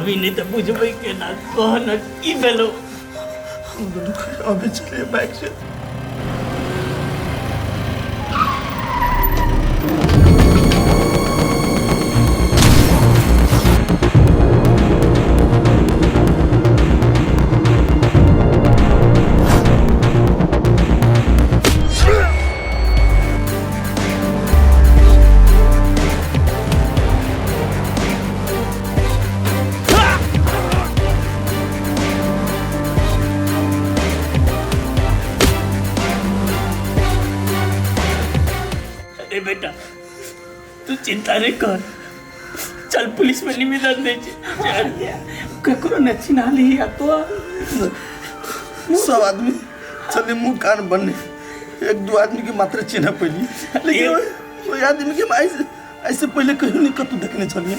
कहबी नहीं तो बुझबै केना, कह न की भेलो। हम दुनू अबै छलियै बाइक से। अरे बेटा तू चिंता नहीं कर, चल पुलिस में निवेदन दे छे। चल। ककरो न चिन्हा ली आ तो सब आदमी चले मुंह कान बनने, एक दो आदमी के मात्र चिन्ह पैली, लेकिन ओहि आदमी के हम ऐसे पहले कहियो नहीं कतौ देखने छलियै।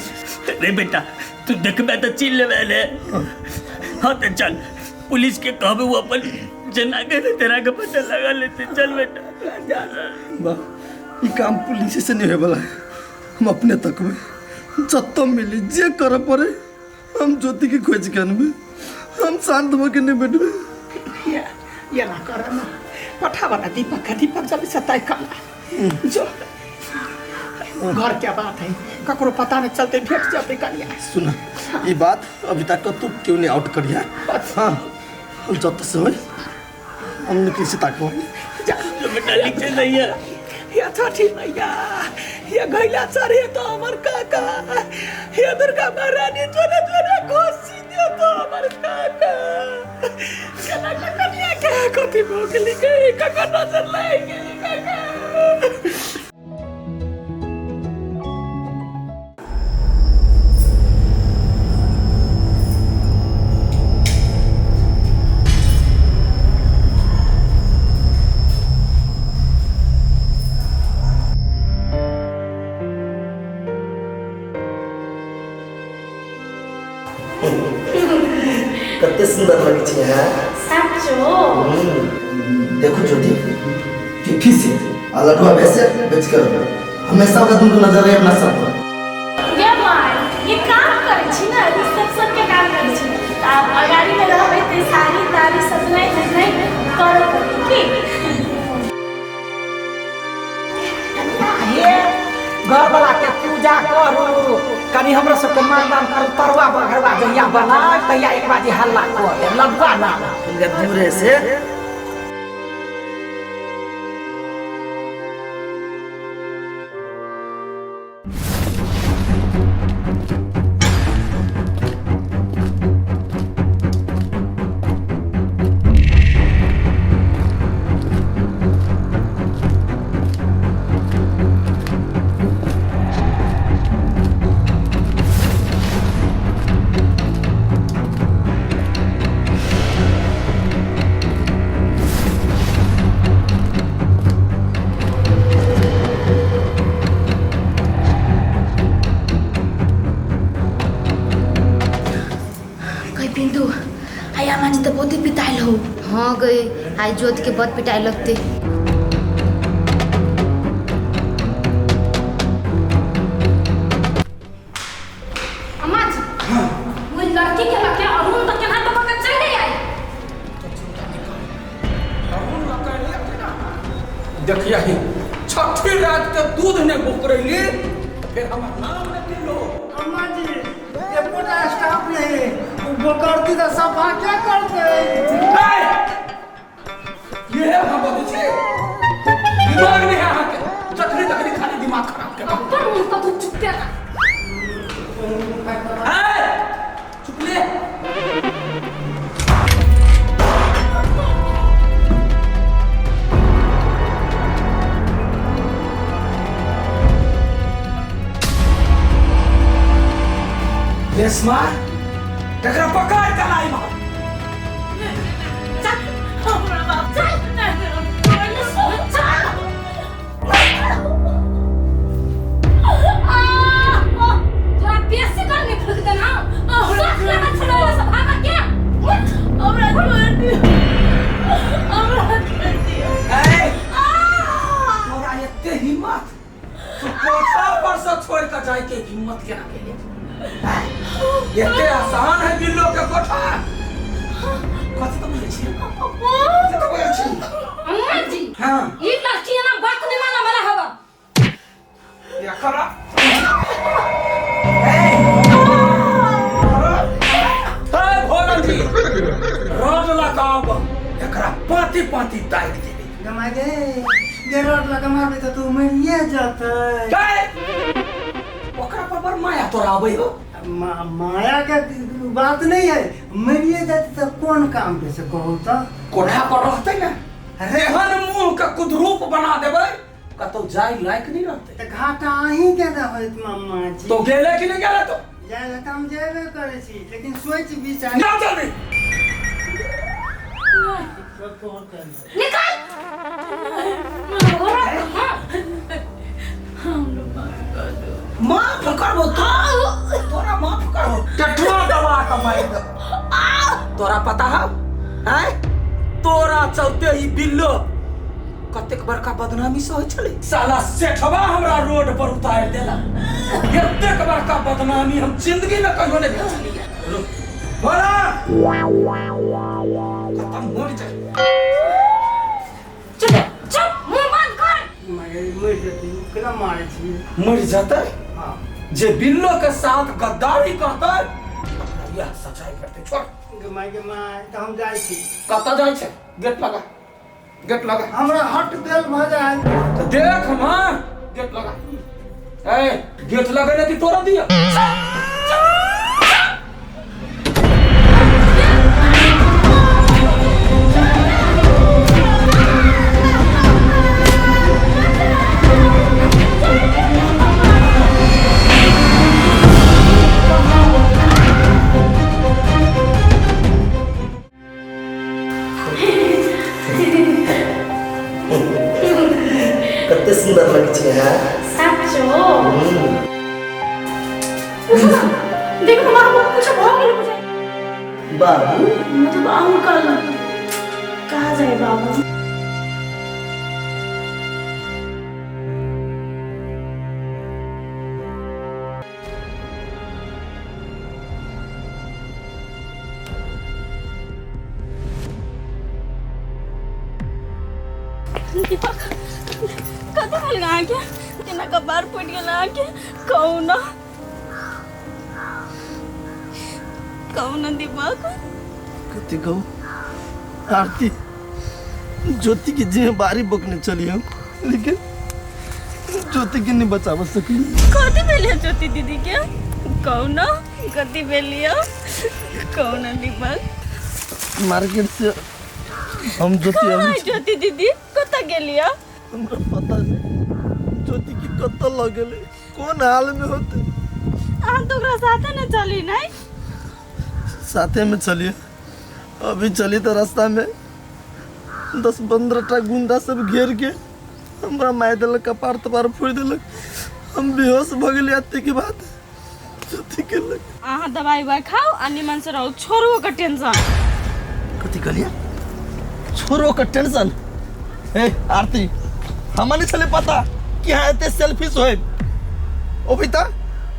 अरे बेटा तू देखबे तो चिन्ह लेबे ने। हाँ तो चल पुलिस के कहबे, वो अपन जना के तेरा के पता लगा लेते। चल बेटा। वाह, ई काम पुलिस से नहीं होए वाला है, हम अपने तकबे, जतऽ मिली जे करऽ पड़े हम ज्योति के खोज के अनबे, हम शांत भऽ के नहीं बैठबे। ये ना कर ना, पठावा ना दीपक का, दीपक जब सताई कला जो घर के बात है, ककरो पता नहीं चलते, भेट जाते कनिया। सुना ये बात अभी तक तू क्यों नहीं आउट करिया। हाँ हम जत से होए हम निकली से ताकबो। जा जो बेटा लिखे नहीं है। या छठी मैया, या गैला चढ़े तो हमर काका, या दुर्गा महारानी जोने जोने खुशी दियो तो हमर काका। केना के कनिया के कथी भऽ गेलै के काका, नजर लागि गेलै काका। कते सुंदर लगे छै हैं। साँचो? देखो ज्योति, टिफी से आ लडुआ वैसे बेच कर हमेशा ओकरा दुनू नजर रहे अपना सब पर। ये माय, ये काम करै छी ने, रिसेप्शन के काम करै छी, तऽ आब अगाड़ी में रहबै ते साड़ी ताड़ी सजनाइ धजनाइ करऽ पड़तै की। हे घर वाला के पूजा करू, कनी हमरा सबके मान दान करू, तरुआ बघरवा जहिया बनाए तहिया एक बाजी हल्ला कर देब, लडुआ ना दूरे से। कहीं बिंदु आई अम्मा जी तो बहुत ही पिटाइल हो। हाँ गई, आई ज्योति के बहुत पिटाई लगते। अम्मा जी, वो लड़की के लके अरुण तक केना तो पकड़ चले आई। देखिए ही छठी रात के दूध ने बोकरैली फिर हमर नाम ने दिलो। अम्मा जी एकोटा स्टाफ नहीं, वो करती तो सफा क्या करते? ये है हम बोलै छी दिमाग नहीं है अहाँके, जखनी तखनी खाली दिमाग खराब के। अपन मुंह का तू चुप कर। ए चुप ले। रेशमा एकरा पकड़ के लाई मार। चल हमरा बाप चल, चल। तोरा बेसी गर्मी फूक देना, साफ लगा छड़ो सब भागा के। हमरा छोड़ दियो, हमरा छोड़ दियो। ए तोरा एते हिम्मत, तू कोठा पर से छोड़ के जाय के हिम्मत केना केले? एते आसान बजै छी? कते बजै छी? अम्मा जी। हाँ। ई लड़की ना बात नहीं माना वाला हवा। एकरा ए भोला जी रोड लगाब, एकरा पाती पाती दागि देबै। गमा गे गे, रोड लगा मारबे तऽ तू मरिए जतै। गए, ओकरा पर बड़ माया तोरा आबै हो। माया के बात नहीं है, मरिए जाते तऽ कोन काम पे से कहू तऽ? कोठा पर रहतै ने, एहन मुंह के कुदरूप बना देबै, कतौ जाय लायक नहीं रहतै। तऽ घाटा अहीं के ने होइत मामा जी। तो गेले कि नहीं गेले? तो जाय लए तऽ हम जेबे करै छी, लेकिन सोचि विचार ना जल्दी निकाल। माफ करबो तो तोरा, माफ करबो, टटुआ दबा के मारि देबो तोरा। पता हौ हैं, तोरा चलते ही बिल्लो कतेक बड़का बदनामी से होइ छलै। साला सेठवा हमरा रोड पर उतारि देला। एतेक बड़का बदनामी हम जिंदगी में कहियो नहीं भेल छलियै। रुक बोला, खत्म हो जाए। चुप चुप, मुंह बंद कर। मरि जेतै, केना मारै छी? मरि जेतै। हाँ। जे बिल्लो के साथ गद्दारी करतै ओकरा यह सजाय करतै। छोड़। गे माय, गे माय, तऽ हम जाइ छी। कतऽ जाइ छै? गेट लगा, गेट लगा। हमरा हट बेल भऽ जाय। तऽ देख माँ, गेट लगा। ए, गेट लगेने कि तोरा दिया। कते सुंदर लगै छै है। साचो देखो बाबू, कुछ भऽ गेल बुझाइ। बाबू मतलब अंकल कहाँ जाए बाबू? दीपक, कतऽ भेल अहाँके? केना कपार फूटि गेल अहाँके? कहू ने, कहू ने दीपक। कथी कहू आरती? ज्योति के जे बारी बकने चली हम, लेकिन ज्योति के नहीं बचाव सकली। कथी भेल है ज्योति दीदी के? कहू ने, कथी भेल यऽ? कहू ने दीपक। मार्केट से हम ज्योति कहाँ आबै है छी। ज्योति दीदी कतऽ गेली यऽ? हमरा पता नहीं ज्योति के कतऽ लऽ गेलै, कोन हाल में होते। अहाँ तऽ ओकरा साथे ने चली नहीं? साथे में चलिए। अभी चली तो रास्ता में 10-15 टा गुंडा सब घेर के हमरा मारि देलक, कपार तपार फोड़ि देलक, हम बेहोश भऽ गेलियै। एते के बाद ज्योति के लग अहाँ दवाई उवाई खाउ आ निमन से रहू, छोड़ू ओकर टेंशन। कथी कहलियै? छोड़ो ओकर टेंशन? हे आरती, हमरा नहि छलै पता कि अहाँ एते सेल्फिश होय। अभी तऽ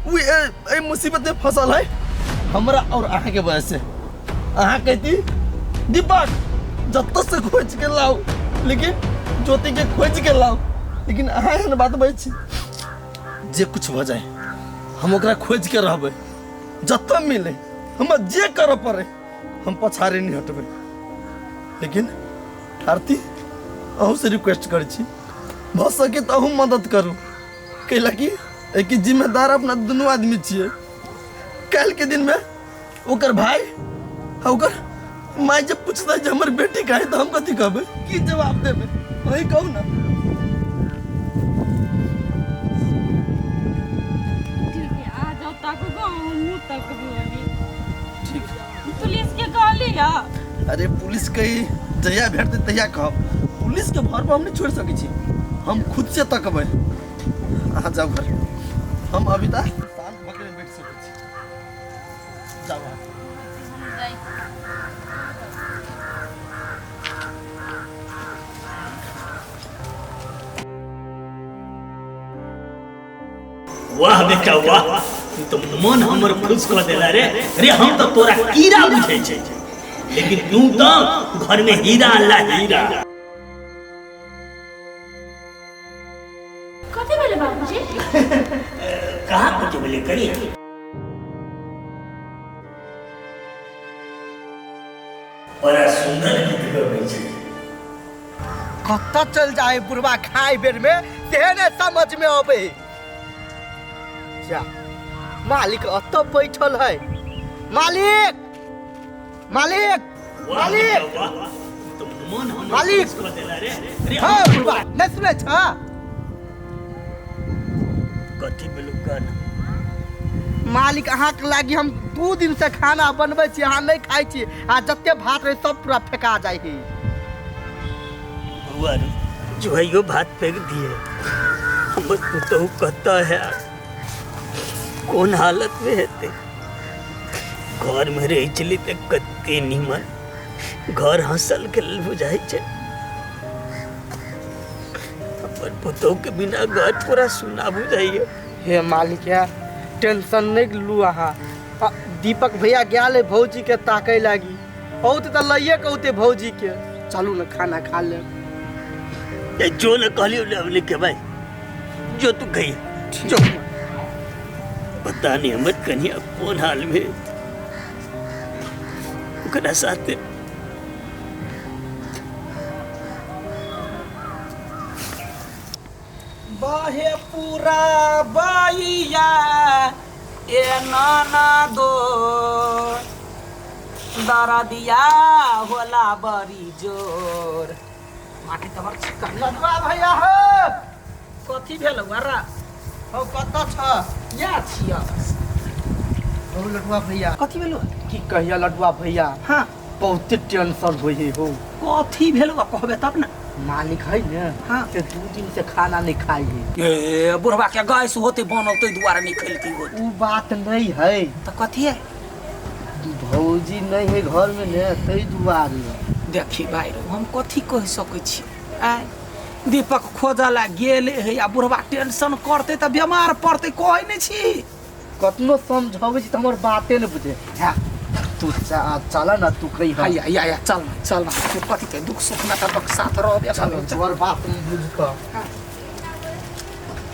ओ एहि मुसीबत में फसल है हमरा और अहाँके वजह से। अहाँ कहती दीपक जतऽ से खोज के लाओ, लेकिन ज्योति के खोज के लाओ, लेकिन अहाँ एहन बात बजै छी। जे कुछ भऽ जाए हम ओकरा खोज के रहबै, जतऽ मिले हमरा जे करऽ पड़े हम पछाड़ी नहि हटबै। लेकिन आरती, अहूँ से रिक्वेस्ट करै छी, भऽ सके तऽ अहूँ मदद करू, कैला कि एहिके जिम्मेदार अपना दुनू आदमी छियै। काल्हि के दिनमे ओकर भाई आ ओकर माय जे पूछतै जे हमर बेटी कहाँ है, तऽ हम कथी कहबै, की जवाब देबै? वही कहू ना। ठीक है, आ जाओ, ताकू गो, हमहूँ तकबू अभी। ठीक। पुलिस के कहली या? अरे पुलिस के जहिया भेटतै तहिया कहब। पुलिस के भर पर हम नहीं छोड़ सकै छी, हम खुद से तकबै। अहाँ जाउ घर, हम अभी तक शांत भऽ के बैठ सकै छी। जाउ अहाँ। वाह बेटा वाह, तू तो मन हमर खुश कऽ देला रे। रे, हम तऽ तोरा कीड़ा बुझै छै। लेकिन तू तो घर में हीरा अल्लाह हीरा। कथी भेलै बाबूजी? कहाँ कुछ बोले करी बड़ा सुंदर गीत गबै छै। कतऽ चल जाए बुढ़वा खाए बेर में से ने समझ में अबे। जा मालिक अतऽ बैठल है। मालिक मालिक मालिक मालिक। हाँ बुढ़वा नहीं सुनै छ? कथी भेलौ कहना? मालिक अहाँके लागि हम 2 दिन से खाना बनबै छी, अहाँ नहीं खाइ छी आ जते भात रहे सब पूरा फेका जाइ है। बउआ रे, जो है यो भात फेंक दिए। हमर पुतहु कतऽ है, कोन हालत में हेतै? घर में रहै छलै तऽ कते नीमन, घर हंसल के लेल बुझाइ छै। हमर पुतहु के बिना घर पूरा सुना बुझाइए। हे मालिक यार टेंशन नहीं लू अहाँ। दीपक भैया गेल है भौजी के ताकै लागी, औते तऽ लइए के औते भौजी के। चलू ने खाना खा ले। ए, जो न कहलियो ने हमने के भाई, जो तू गई जो। पता नहीं हमर कन्या कोन हाल में ओकरा साथे। बहे पूरा बइया ए नाना दो दरदिया होला बड़ी जोर। माटी तबर चिकन लडुआ भैया हो। कथी भेल बरा? हो कतऽ छ? या छिया। हो लडुआ भैया कथी भेल? की कहिया लडुआ भैया? हाँ बहुते टेंशन होइ है हो। कथी भेल कहबे तब ना। मालिक है ने हाँ। से 2 दिन से खाना नहीं खाई है। ए बुढ़वा के गैस होते बनल तो दुआरे नहीं खेलती होते। उ बात नहीं है। तो कथी है? भौजी नहीं है घर में ने तई दुआरे। देखी भाई हम कथी कह सकै छी? आय दीपक खोजला गेल है आ बुढ़वा टेंशन करते त बीमार पड़ते कहै नहीं छी। कतनो समझाबै छी त हमर बाते नहीं बुझे। हां तू चल ना तू कही। हां या या चल ना चल ना। तू कथी के दुख सुख ना त साथ रहबे। चल तोहर बात बुझ क।